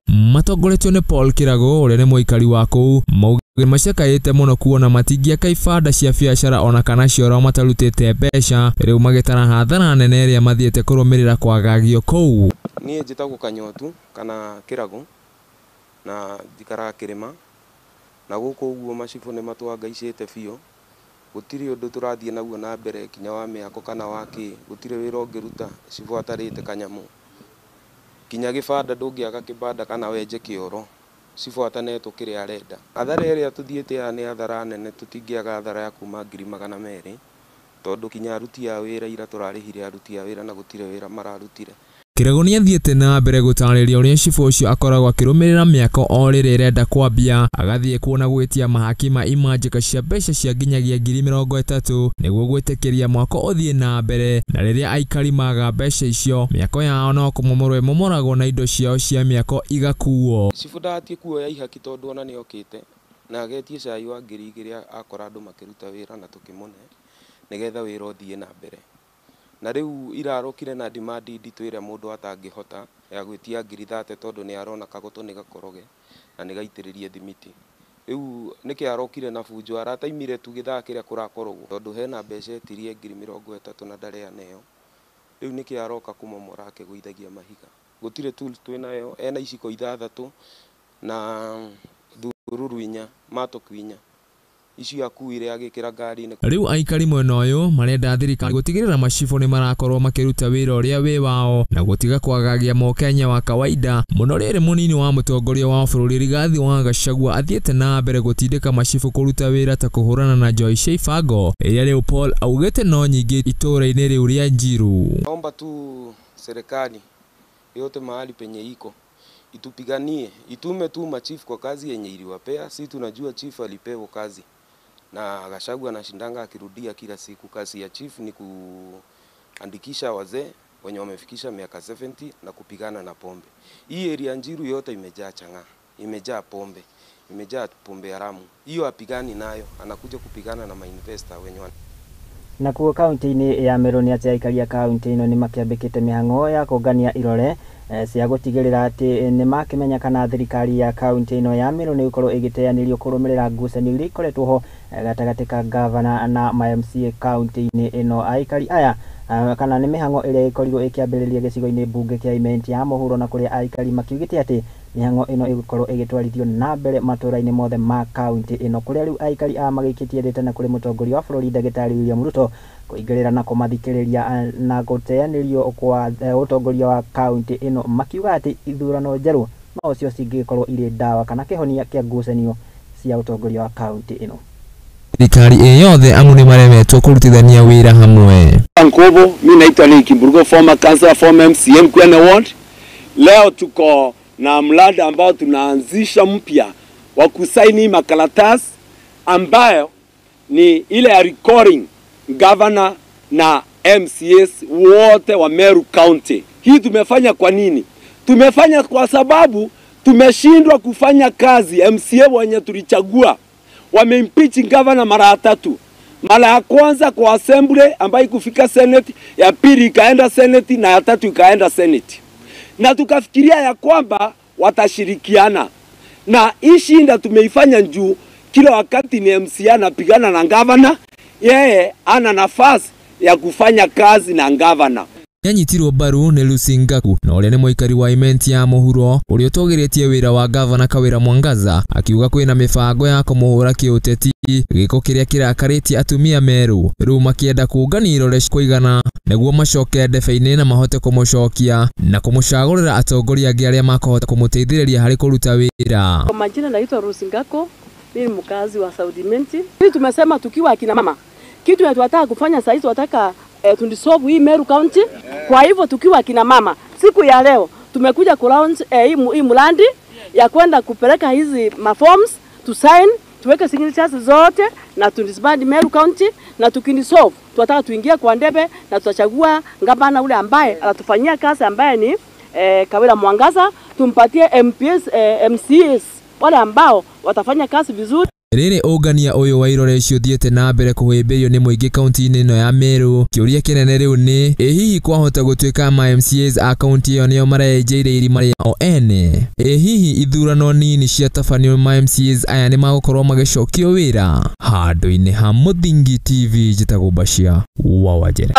Matongoretio nĩ Paul Kĩrago ũrĩa nĩ mũikari wa kũu maugire macakaĩte mũno kuona matingĩaka ibanda cia biacara ona kana cioro matarutĩte mbeca rĩu magĩtara hathara nene ĩrĩa mathiĩte kũrũmĩrĩra kwagagio kũu. Niĩ njĩtagwo Kanyotu kana Kĩrago na njikaraga kĩrĩma na gũkũ ũguo macibũ nĩ matwangaicĩte biũ, gũtirĩ ũndũ tũrathiĩ naguo na mbere kinya wa mĩako kana wa kĩ, gũtirĩ wĩra ũngĩruta cibũ atarĩte kanyamũ, kinya gĩbanda ndũngĩaka kĩbanda kana wenje kĩoro cibũ atanetwo kĩrĩa arenda. Athara ĩrĩa tũthiĩte haha nĩ athara nene, tũtingĩaga athara ya kuma 200,000 tondũ kinya aruti a wĩra ira tũrarĩhire aruti a wĩra na gũtirĩ wĩra mararutire. Kĩrago nĩathiĩte na mbere gũtarĩria ũrĩa cibũ ũcio akoragwo akĩrũmĩrĩra mĩako o rĩrĩa ĩrenda kwambia agathiĩ kuona gwĩtia mahaki ma imanjĩka cia mbeca cia nginyagia 30,000 nĩguo gwĩtĩkĩria mwako ũthiĩ na mbere, na rĩrĩa aikari maga mbeca icio mĩako yao no kũmomorwo ĩmomoragwo na indo ciao cia mĩako igakuo. Cibũ ndahatiĩ kuoya ihaki tondũ ona nĩokĩte na agetie cai wa 2,000 akora andũ makĩruta wĩra na tũkĩmũne nĩgetha wĩra ũthiĩ na mbere. Na rĩu irarokire na demand nditũ ĩrĩa mũndũ atangĩhota ya gwĩtia 30,000 tondũ nĩ arona kagoto nĩ gakoroge na nĩ gaitĩrĩrie thimiti. Rĩu nĩkĩ arokire na bunjo arataimire tu gĩthaa kĩrĩa kũrakorogwo tondũ hena mbeca etirie 30,000 na ndarĩ aneo. Rĩu nĩkĩ aroka kũmomora akĩgũithagia mahiga. Gũtirĩ tools twĩnayo, ena iciko 6 na thururu 4, matoku 4. Icio akuire agĩkĩra ngari-inĩ. Rĩu aikari mwena ũyũ marenda thirikari gũtigĩrĩra macibũ nĩ marakorwo makĩruta wĩra ũrĩa wĩ wao na gũtiga kwagagia mũkenya wa kawaida mũno rĩrĩ mũnini wa mũtongoria wa bũrũri Rigathi wa Gachagua athiĩte na mbere gũtindĩka macibũ kũruta wĩra ta kũhũrana na njohi cia ibango ĩrĩa rĩu Paul augĩte no nyingĩ itũũra-inĩ rĩu rĩa Njiru. Naomba tu serikali yote mahali penye iko itupiganie, itume tu machifu kwa kazi yenye iliwapea. Si tunajua chief alipewa kazi na Gachagua anashindanga akirudia kila siku. Kazi ya chief ni kuandikisha wazee wenye wamefikisha miaka 70 na kupigana na pombe. Hii area Njiru yote imejaa chang'aa. imejaa pombe, imejaa pombe haramu. Hiyo apigani nayo, anakuja kupigana na mainvestor wenye Nakuo kaunti-inĩ ya Meru nĩ atĩ aikari a kaunti ĩno nĩ makĩambĩkĩte mĩhang'o ya kũngania irore cia gũtigĩrĩra atĩ nĩ makĩmenya kana thirikari ya kaunti ĩno ya Meru nĩ gũkorwo ĩgĩteanĩrio kũrũmĩrĩra ngucanio iria ikoretwo ho gatagatĩ ka gavana na ma MCA kaunti-inĩ ĩno. Aikari aya kana nĩ mĩhang'o ĩrĩa ĩkorirwo ĩkĩambĩrĩria gĩcigo-inĩ mbunge kĩa Imenti ya mũhuro na kũrĩa aikari makiugĩte atĩ mĩhang'o ĩno ĩgũkorwo ĩgĩtwarithio na mbere matũũra-inĩ mothe ma kaunti ĩno, kũrĩa rĩu aikari a magĩikĩtie rĩtana kũrĩ mũtongoria wa bũrũri ndagĩtarĩ William Ruto kũingĩrĩra na kũmathikĩrĩria na gũteanĩrio kwa ũtongoria wa kaunti ĩno, makiuga atĩ ithurano njerũ no cio cingĩkorwo irĩ ndawa kana kĩhonia kĩa ngucanio cia ũtongoria wa kaunti ĩno. Thirikari ĩ yothe amu nĩ maremetwo kũrutithania wĩra hamwe. Nkobo, mimi naitwa Lee Kimburugo, former councillor, former MCA Mkwene Ward. Leo tuko na mradi ambao tunaanzisha mpya wa kusaini makaratasi ambayo ni ile ya recording governor na MCAs wote wa Meru County. Hii tumefanya kwa nini? Tumefanya kwa sababu tumeshindwa kufanya kazi. MCA wenye tulichagua wameimpeach governor mara tatu. Mara ya kwanza kwa assembly ambayo kufika Senate, ya pili ikaenda Senate na ya tatu ikaenda Senate. Na tukafikiria ya kwamba watashirikiana. Na hii shinda tumeifanya juu kila wakati ni MCA anapigana na governor, yeye ana nafasi ya kufanya kazi na governor. Nyanyitirwo mbaru nĩ Lucy Ngaku na ũrĩa nĩ mũikari wa Imenti ya mũhuro ũrĩa ũtũgĩrĩtie wĩra wa gavana Kawĩra Mwangaza akiuga kwĩna mĩbango ya kũmũhũra kĩũteti gĩko kĩrĩa kĩrakarĩtie atumia Meru rĩu makĩenda kũngania irore kũigana nĩguo macoke ndebe-inĩ na mahote kũmũcokia na kũmũcagũrĩra atongoria angĩ arĩa makũhota kũmũteithĩrĩria harĩ kũruta wĩra. Kwa majina naitwa Lucy Ngaku, mimi ni mkazi wa South Imenti. Sisi tumesema tukiwa akina mama, kitu tunataka kufanya sasa hizi tunataka tulisolve hii Meru County. Kwa hivyo tukiwa kina mama siku ya leo tumekuja ku launch hii mradi ya kwenda kupeleka hizi ma forms to sign, tuweke signatures zote na tunisband Meru County, na tukinisolve tunataka tuingie kwa ndebe na tutachagua gavana ule ambaye atatufanyia kazi ambaye ni Kawira Mwangaza, tumpatie MPs, MCs wale ambao watafanya kazi vizuri. Rĩrĩ ũngania ũyũ wa irore icio ũthiĩte na mbere kũhĩmbĩrio nĩ mũingĩ kaunti-inĩ ĩno ya Meru. Kĩũria kĩnene rĩu nĩ ĩ hihi kwahota gũtuĩka ma MCAs a kaunti ĩyo nĩo mareyenjeire irima rĩao ene? Ĩ hihi ithurano nini ciatabanio ma MCAs aya nĩ magũkorwo magĩcokio wĩra? Handũ-inĩ ha Mũthingi TV njĩtagwo Bashir wa Wajere.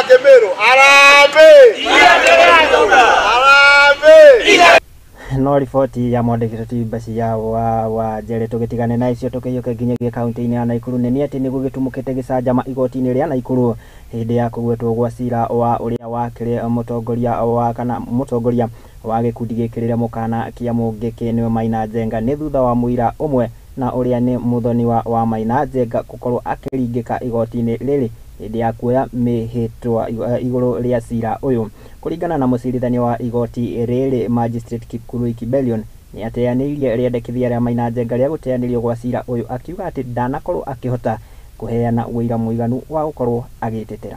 No riboti ya mwandĩkĩtwo ti Bashir wa Njere. Tũgĩtigane na icio tũkĩhiũke nginyagia kaunti-inĩ ya Naikuru nĩ atĩ nĩ gũgĩtumũkĩte gĩcanjama igoti-inĩ rĩa Naikuru hĩndĩ ya kũgwetwo gwa cira wa ũrĩa wakĩrĩ mũtongoria wa kana mũtongoria wa gĩkundi gĩkĩrĩre mũkana kĩa Mũngĩkĩ nĩwe Maina Njenga nĩ thutha wa mũira ũmwe na ũrĩa nĩ mũthoni wa Maina Njenga gũkorwo akĩringĩka igoti-inĩ rĩrĩ hĩndĩ ya kuoya mĩhĩtwa igũrũ rĩa cira ũyũ. Kũringana na mũcirithania wa igoti rĩrĩ Magistrate Kipkurui Kibelion nĩ ateanĩirie rĩendekithia rĩa Maina Njenga rĩa gũteanĩrio gwa cira ũyũ akiuga atĩ ndanakorwo akĩhota kũheana ũira mũiganu wa gũkorwo agĩtetera.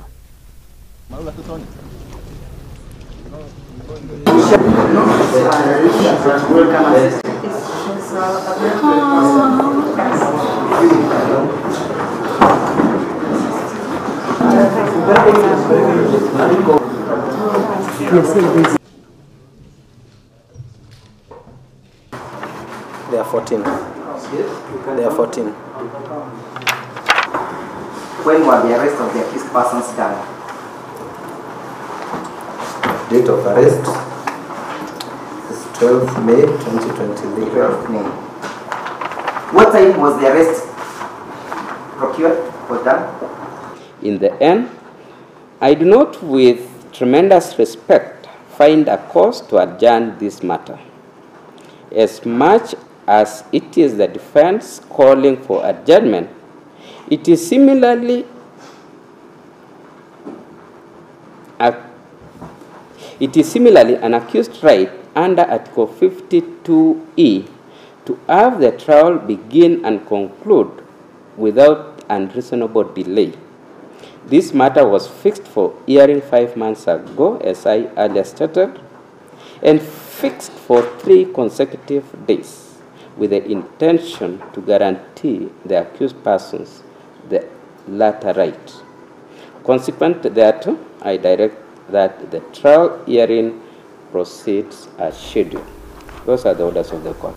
They are 14. They are 14. When were the arrest of the accused persons done? Date of arrest is 12 May 2023. 12 May. What time was the arrest procured or done? In the end, I do not, with tremendous respect, find a cause to adjourn this matter. As much as it is the defense calling for adjournment, it is similarly an accused right under Article 52E to have the trial begin and conclude without unreasonable delay. This matter was fixed for hearing 5 months ago, as I earlier stated, and fixed for 3 consecutive days, with the intention to guarantee the accused persons the latter right. Consequent thereto, I direct that the trial hearing proceeds as scheduled. Those are the orders of the court.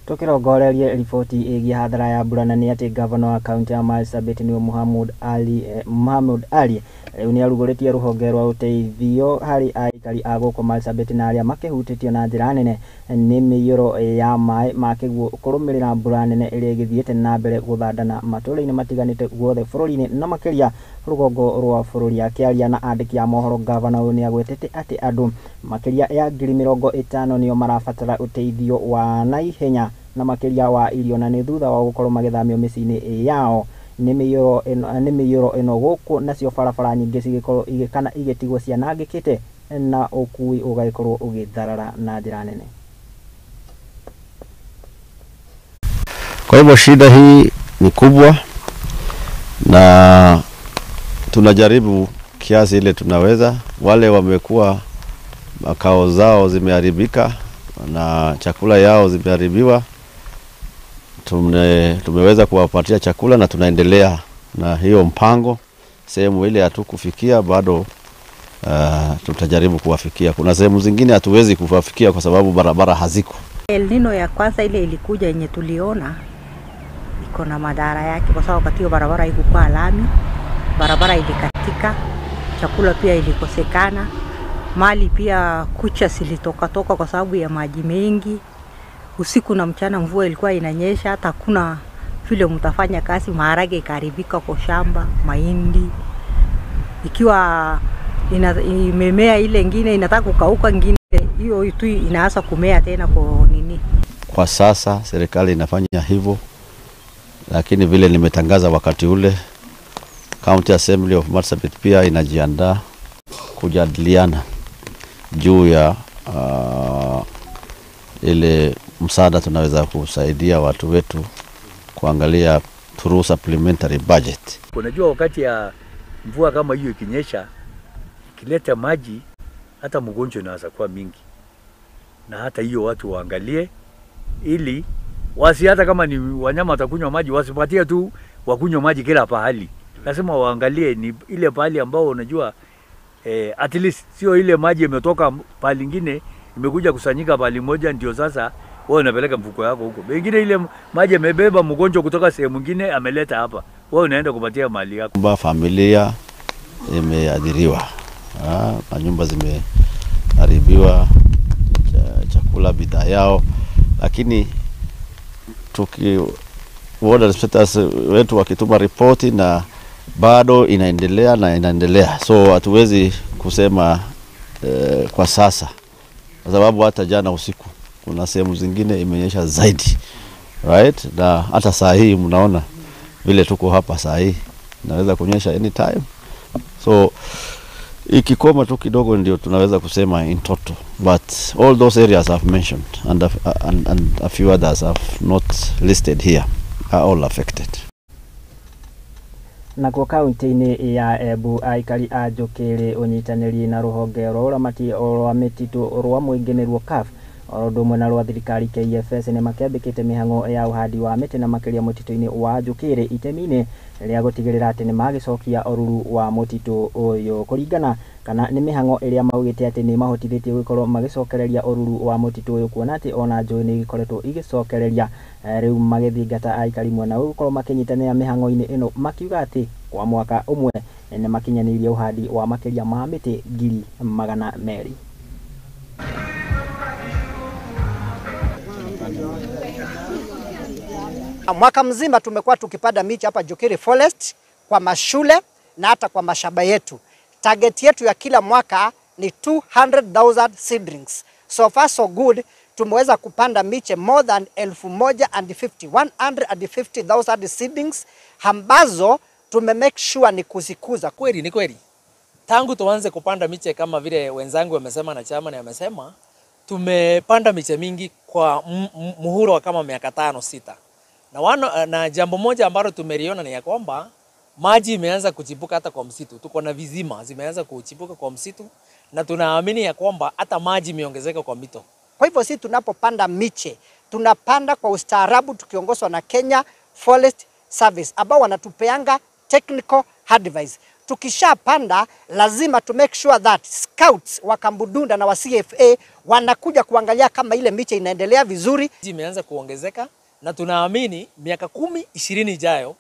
Tukirongorerie riboti ĩgiĩ hathara ya mbura na nĩ atĩ gavana wa kaunti ya Marsabit nĩwe Mohamud Ali rĩu nĩ arugũrĩtie rũhonge rwa ũteithio harĩ aikari a gũkũ Marsabit na arĩa makĩhutĩtio na njĩra nene nĩ mĩiyũro ya maĩ ma kĩguũ kũrũmĩrĩra mbura nene ĩrĩa ĩgĩthiĩte na mbere gũthandana matũũra-inĩ matiganĩte guothe bũrũri-inĩ na makĩria rũgongo rwa bũrũri. Akĩaria na andĩki a mohoro, gavana ũyũ nĩ agwetete atĩ andũ makĩria ya 50,000 nĩo marabatara ũteithio wa naihenya na makĩria wa irio na nĩ thutha wa gũkorwo magĩthamio mĩciĩ-inĩ yao nĩ mĩiyũro ĩno gũkũ nacio barabara nyingĩ cigĩkorwo kana igĩtigwo cianangĩkĩte na ũkui ũgagĩkorwo ũgĩtharara na njĩra nene. Kwa hivyo shida hii ni kubwa na tunajaribu kiasi ile tunaweza. Wale wamekuwa makao zao zimeharibika na chakula yao zimeharibiwa, tumeweza kuwapatia chakula na tunaendelea na hiyo mpango. Sehemu ile hatukufikia bado, tutajaribu kuwafikia. Kuna sehemu zingine hatuwezi kuwafikia kwa sababu barabara haziko. El Nino ya kwanza ile ilikuja yenye tuliona iko na madhara yake, kwa sababu wakati hiyo barabara haikuwa lami, barabara ilikatika, chakula pia ilikosekana, mali pia kucha zilitoka toka kwa sababu ya maji mengi. Usiku na mchana mvua ilikuwa inanyesha, hata hakuna vile mtafanya kazi. Maharage ikaharibika kwa shamba, mahindi ikiwa imemea, ile ingine inataka kukauka, ingine hiyo tu inaanza kumea tena kwa nini. Kwa sasa serikali inafanya hivyo, lakini vile nimetangaza wakati ule, County Assembly of Marsabit pia inajiandaa kujadiliana juu ya ile msaada tunaweza kusaidia watu wetu, kuangalia through supplementary budget. Unajua wakati ya mvua kama hiyo ikinyesha, ikileta maji, hata mgonjwa inaweza kuwa mingi. Na hata hiyo watu waangalie ili wasi, hata kama ni wanyama watakunywa maji, wasipatie tu wakunywa maji kila pahali. Lazima waangalie ni ile pahali ambao unajua at least sio ile maji imetoka pahali nyingine imekuja kusanyika pahali moja ndio sasa wewe unapeleka mfuko yako huko. Pengine ile maji imebeba mgonjwa kutoka sehemu nyingine ameleta hapa. Wewe unaenda kupatia mali yako. Kwamba familia imeadhiriwa, na nyumba zimeharibiwa, chakula, bidhaa yao, lakini tuki ward inspectors wetu wakituma ripoti na bado inaendelea na inaendelea. So hatuwezi kusema kwa sasa, kwa sababu hata jana usiku kuna sehemu zingine imenyesha zaidi, right? Na hata saa hii mnaona vile tuko hapa saa hii inaweza kunyesha anytime. So ikikoma tu kidogo ndio tunaweza kusema in total, but all those areas I've mentioned and a few others I've not listed here are all affected. Nakuo kaunti-inĩ ya Embu aikari a Njũkĩrĩ ũnyitanĩri na rũhonge rwa ũramati rwa mĩtitũ rwa mũingĩ nĩruo CAF oro ũndũ ũmwe na rwa thirikari KFS nĩ makĩambĩkĩte mĩhang'o ya ũhandi wa mĩtĩ na makĩria mũtitũ-inĩ wa Njũkĩrĩ itemi-inĩ rĩa gũtigĩrĩra atĩ nĩ magĩcokia ũruru wa mũtitũ ũyũ kũringana kana nĩ mĩhang'o ĩrĩa maugĩte atĩ nĩ mahotithĩtie gũkorwo magĩcokereria ũruru wa mũtitũ ũyũ kuona atĩ ona njũĩ nĩ igĩkoretwo igĩcokereria. Rĩu magĩthingata aikari mwena ũyũ gũkorwo makĩnyitanĩra mĩhang'o-inĩ ĩno makiuga atĩ kwa mwaka ũmwe nĩ makinyanĩirie ũhandi wa makĩria ma mĩtĩ 200,000. Mwaka mzima tumekuwa tukipanda miche hapa Njũkĩrĩ Forest kwa mashule na hata kwa mashamba yetu. Target yetu ya kila mwaka ni 200,000 seedlings. So far so good, tumeweza kupanda miche more than 1,050,000 seedlings ambazo tume make sure ni kuzikuza. Kweli ni kweli. Tangu tuanze kupanda miche kama vile wenzangu wamesema na chama na amesema, tumepanda miche mingi kwa muhula wa kama miaka 5-6. Na jambo moja ambalo tumeliona ni ya kwamba maji imeanza kuchipuka hata kwa msitu. Tuko na vizima zimeanza kuchipuka kwa msitu na tunaamini ya kwamba hata maji imeongezeka kwa mito. Kwa hivyo sisi tunapopanda miche Tunapanda kwa ustaarabu tukiongozwa na Kenya Forest Service ambao wanatupeanga technical advice. Tukishapanda lazima to make sure that scouts wa Kambudunda na wa CFA wanakuja kuangalia kama ile miche inaendelea vizuri. Imeanza kuongezeka na tunaamini miaka 10, 20 ijayo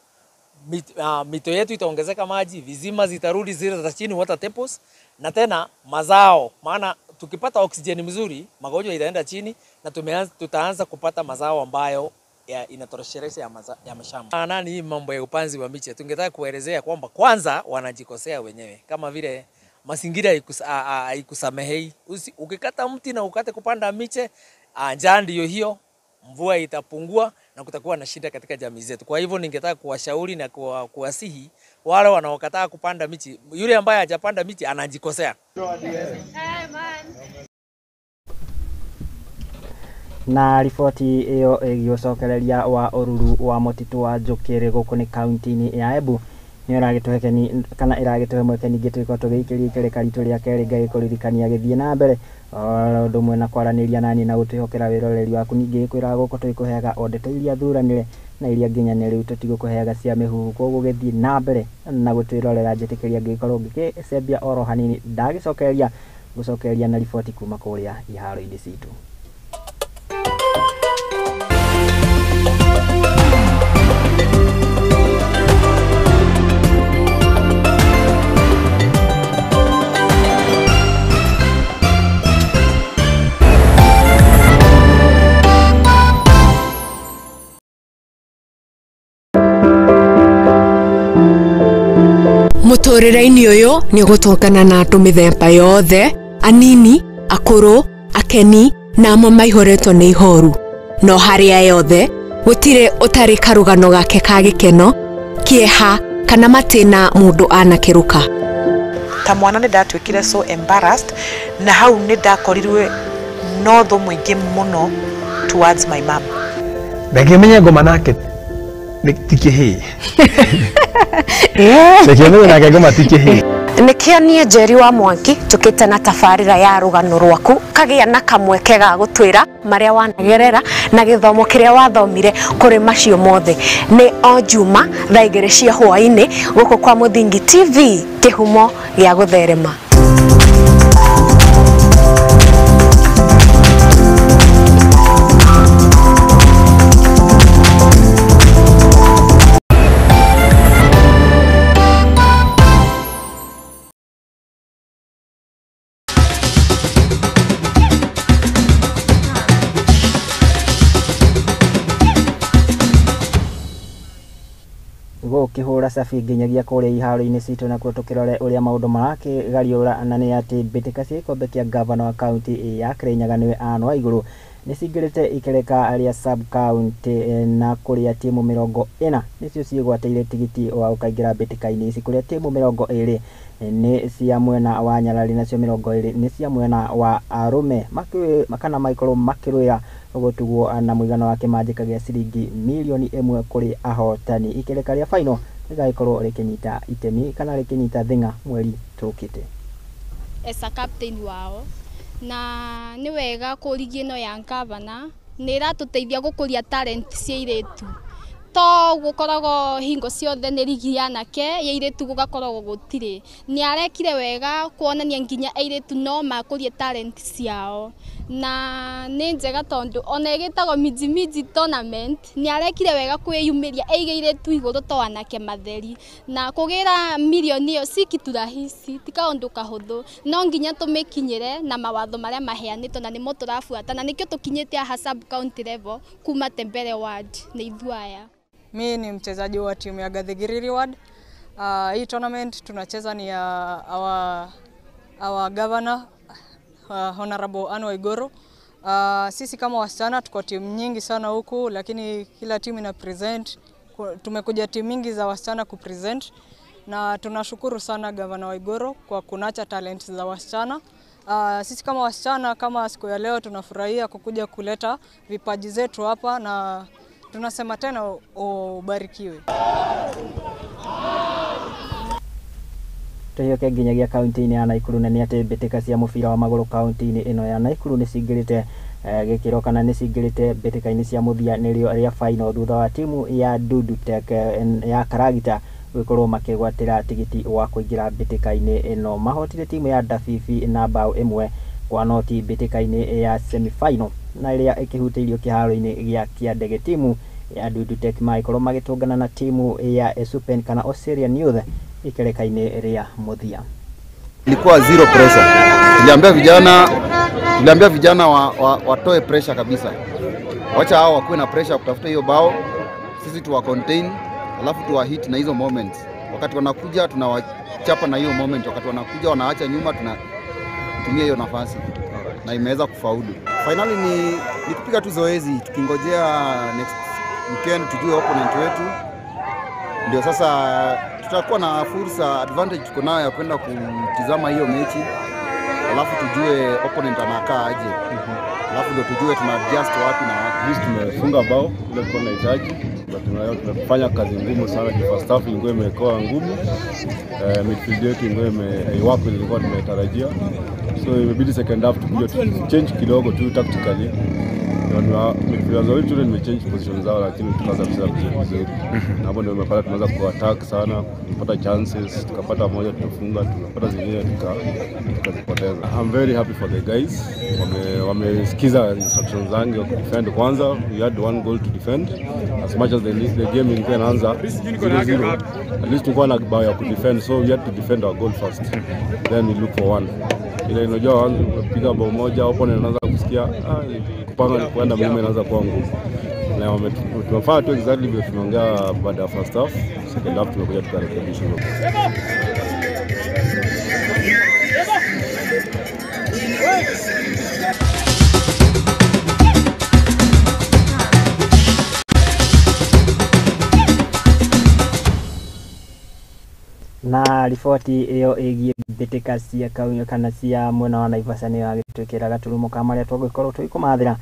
mito yetu itaongezeka maji, vizima zitarudi zile za chini, water tables, na tena mazao, maana tukipata oksijeni mzuri magonjwa itaenda chini na tutaanza kupata mazao ambayo inatosheleza ya mashamba. Nani hii mambo ya upanzi wa miche, tungetaka kuelezea kwamba kwanza wanajikosea wenyewe, kama vile mazingira haikusamehei. Ukikata mti na ukate kupanda miche, njaa ndio hiyo, mvua itapungua na kutakuwa na shida katika jamii zetu. Kwa hivyo ningetaka kuwashauri na kuwasihi wale wanaokataa kupanda michi, yule ambaye hajapanda miti anajikosea. Na riboti iyo ĩgiĩ ũcokereria wa ũruru wa mũtitũ wa Njũkĩrĩ gũkũ nĩ kaunti-inĩ ya Embu nĩ ĩragĩtũhe kana ĩragĩtũhe mweke ningĩ tũgĩkorwo tũgĩikĩria ikereka ritũ rĩa kerĩ ngagĩkũririkania gĩthiĩ na mbere o ũndũ ũmwe na kwaranĩria nani na gũtwĩhokera wĩroreri waku. Ningĩ gĩkwĩraga gũkũ tũgĩkũheaga o ndeto iria thuranĩre na iria nginyanĩru, tũtigũkũheaga cia mĩhuhu. Koguo gĩthiĩ na mbere na gũtwĩrorera, njĩtĩkĩria ngĩkorwo ngĩgĩcembia oro hanini ndagĩcokereria gũcokereria na riboti kuma kũrĩa iharo-inĩ citũ. Mũtũrĩre-inĩ ũyũ nĩ ũgũtũngana na andũ mĩthemba yothe, anini, akũrũ, akeni na amwe maihũrĩtwo nĩ ihoru. No harĩa yothe gũtirĩ ũtarĩ karũgano gake ka gĩkeno, kĩeha kana matĩna mũndũ anakĩrũka. Ta mwana nĩ ndatuĩkire so embarrassed na hau nĩ ndakorirwe no thũ mũingĩ mũno towards my mom. Ndangĩmenya ngoma nake ti kĩhĩĩ. Ndangĩmenya nake ngoma ti kĩhĩĩ. Nĩkĩo niĩ Njeri wa Mwangi njũkĩte na tabarĩra ya rũgano rwaku kagĩa na kamweke ga gũtwĩra marĩa wanagerera na gĩthomo kĩrĩa wathomire kũrĩ macio mothe. Nĩ o Juma thaa 2 cia hwaĩ-inĩ gũkũ kwa Mũthingi TV, kĩhumo gĩa gũtherema. Gũkĩhũra cabi nginyagia kũrĩa iharo-inĩ citũ nakuo tũkĩrore ũrĩa maũndũ marakĩgariũra, na nĩ atĩ mbĩtĩka cia gĩkombe kĩa gavana wa kaunti ya Kirinyaga nĩwe Anne Waigũrũ nĩ cingĩrĩte ikereka rĩa sub county na kũrĩa timu 40 nĩcio ciĩgwatĩire tigiti wa gũkaingĩra mbĩtĩka-inĩ ici, kũrĩa timu 20 nĩ cia mwena wa Nyarari nacio 20 nĩ cia mwena wa arũme kana maikorwo makĩrũĩra gũtugwo na mũigana wa kĩmanjĩka gĩa ciringi mirioni 1 kũrĩ ahotani. Ikereka rĩa final rĩgagĩkorwo rĩkĩnyita itemi kana rĩkĩnyita thing'a mweri tũkĩte. As a captain wao na nĩ wega kũrigia ĩno ya gavana nĩ ĩratũteithia gũkũria talent cia airĩtu, to gũkoragwo hingo ciothe nĩ rigi ya anake ya airĩtu gũgakoragwo gũtirĩ. Nĩ arekire wega kuonania nginya airĩtu no makũrie talent ciao, na nĩ njega tondũ ona ĩgĩtagwo Minji Minji tournament nĩ arekire wega kwĩyumĩria aigĩire tu igũrũ to anake matheri, na kũgĩra mirioni ĩyo si kitu rahisi, ti kaũndũ kahũthũ, no nginya tũmĩkinyĩre na mawatho marĩa maheanĩtwo na nĩmo tũrabuata, na nĩkĩo tũkinyĩte haha sub county level kuma Tembere ward nĩ ithuĩ aya. Mi ni mchezaji wa timu ya Gathigiriri ward. Hii tournament tunacheza ni ya our governor Honorable Anne Waiguru. Sisi kama wasichana tuko timu nyingi sana huku, lakini kila timu ina present. Tumekuja timu mingi za wasichana kupresent, na tunashukuru sana Governor Waiguru kwa kunacha talent za wasichana. Sisi kama wasichana, kama siku ya leo tunafurahia kukuja kuleta vipaji zetu hapa, na tunasema tena ubarikiwe. Tuhiũke nginyagia kaunti-inĩ ya Naikuru, na nĩ atĩ mbĩtĩka cia mũbira wa magũrũ kaunti-inĩ ĩno ya Naikuru nĩ cingĩrĩte Gĩkĩro kana nĩ cingĩrĩte mbĩtĩka-inĩ cia mũthia nĩrĩo rĩa final thutha wa timu ya Dudu Tech ya Karagita gũgĩkorwo makĩgwatĩra tigiti wa kũingĩra mbĩtĩka-inĩ ĩno. Mahotire timu ya Dafifi na bao 1-0 mbĩtĩka-inĩ ya semi-final na ĩrĩa ĩkĩhutĩirio kĩharo-inĩ gĩa Kĩandege. Timu ya Dudu Tech magĩkorwo magĩtũngana na timu ya Esupen kana Oserian Youth ikereka-inĩ rĩa mũthia. Ilikuwa zero pressure. Tuliambia vijana watoe pressure kabisa. Wacha hao wakuwe na pressure kutafuta hiyo bao, sisi tuwa contain, alafu tuwa hit na hizo moments. Wakati wanakuja tunawachapa na hiyo moment, wakati wanakuja wanaacha nyuma tunatumia hiyo nafasi na imeweza kufaulu. Finally ni kupiga tu zoezi tukingojea next weekend tujue opponent wetu. Ndio sasa tutakuwa na fursa, advantage tuko nayo ya kwenda kutizama hiyo mechi, alafu tujue opponent anakaa aje, alafu ndio tujue tuna adjust wapi na wapi. Sisi tumefunga bao ile tulikuwa tunahitaji, but tumefanya kazi ngumu sana. First half ilikuwa imekuwa ngumu, midfield yetu ilikuwa haiwako ilikuwa tumetarajia, so imebidi second half tukuje change kidogo tu tactically. Midfielders wetu tumechange position zao, lakini tukaanza kucheza vizuri. Na hapo ndio umepata tumeanza ku attack sana, kupata chances, tukapata moja tukafunga, tukapata zingine tukazipoteza. I'm very happy for the guys. Wamesikiza instructions zangu ya kudefend kwanza. We had one goal to defend. As much as the game ilikuwa inaanza 0-0, at least tulikuwa na bao ya kudefend, so we had to defend our goal first. Then we look for one. Ile unajua unapiga bao moja, opponent anaanza kusikia kupanga kwenda mlima inaanza kuwa ngumu. Na tumefanya tu exactly vile tumeongea baada ya first half. Second half tumekuja tukarekebisha hiyo. Na riboti ĩyo ĩgiĩ mbĩtĩka cia kaunti kana cia mwena wa Naivasha nĩ yagĩtwĩkĩra gaturumo ka marĩa tũgũgĩkorwo tũgĩkũmathĩra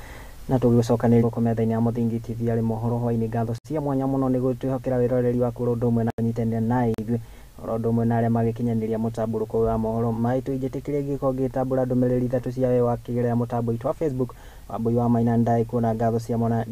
na tũgĩgũcokanĩrĩria gũkũ metha-inĩ ya Mũthingi TV arĩ mohoro hwainĩ. Ngatho cia mwanya mũno nĩ gũtwĩhokera wĩroreri waku oro ũndũ ũmwe na ũnyitanĩra na ithuĩ oro ũndũ ũmwe na arĩa magĩkinyanĩria mũtambũrũko ũyũ wa mohoro maitũ. Injĩtĩkĩrie ngĩkorwo ngĩtambũra ndũmĩrĩri ithatũ cia we wakĩgerera mũtambo witũ wa Facebook. Wambui wa Maina Ndai kuona ngatho cia mwana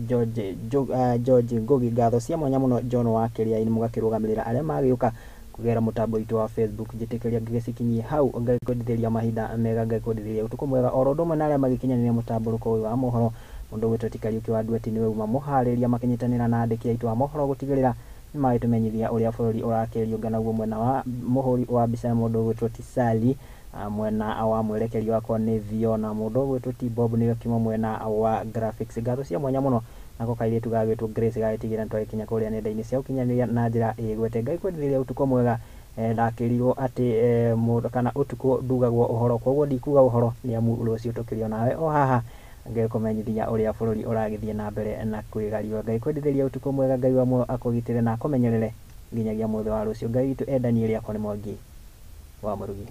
George Ngugi, ngatho cia mwanya mũno John wa Kĩrĩa-inĩ mũgakĩrũgamĩrĩra arĩa magĩũka kugera mutambo witũ wa Facebook. Njĩtĩkĩria ngĩgĩcikinyie hau, ngakwendithĩria mahinda mega, ngakwendithĩria ũtukũ mwega oro ũndũ ũmwe na arĩa magĩkinyanĩria mũtambũrũko ũyũ wa mohoro. Mũndũ ũgwĩtwo ti Kariũki wa Ndueti nĩwe uma mũharĩria makĩnyitanĩra na andĩki aitũ a mohoro gũtigĩrĩra nĩmagĩtũmenyithia ũrĩa bũrũri ũrakĩriũnga naguo. Mwena wa mũhũri wa mbica mũndũ ũgwĩtwo ti Sally, mwena wa mwerekeri wakwa nĩ Viona, mũndũ ũgwĩtwo ti Bob nĩwe kiuma mwena wa graphics. Ngatho cia mwanya mũno nako kairĩtu gagwĩtwo Grace gagĩtigĩra nĩtwagĩkinya kũrĩa nenda-inĩ cia ũkinyanĩria na njĩra ĩgwete. Ngai kwendithĩria ũtukũ mwega. Ndakĩrirwo atĩ kana ũtukũ ndugagwo ũhoro, koguo ndikuga ũhoro nĩ amu rũciũ tũkĩrĩ nawe o haha ngĩkũmenyithia ũrĩa bũrũri ũragĩthiĩ na mbere na kwĩgariũa. Ngai kwendithĩria ũtukũ mwega, Ngai wa muoyo akũgitĩre na akũmenyerere nginyagia mũthĩ wa rũciũ. Ngai witũ endanie rĩakwa nĩ Mwangi wa Mũrugi.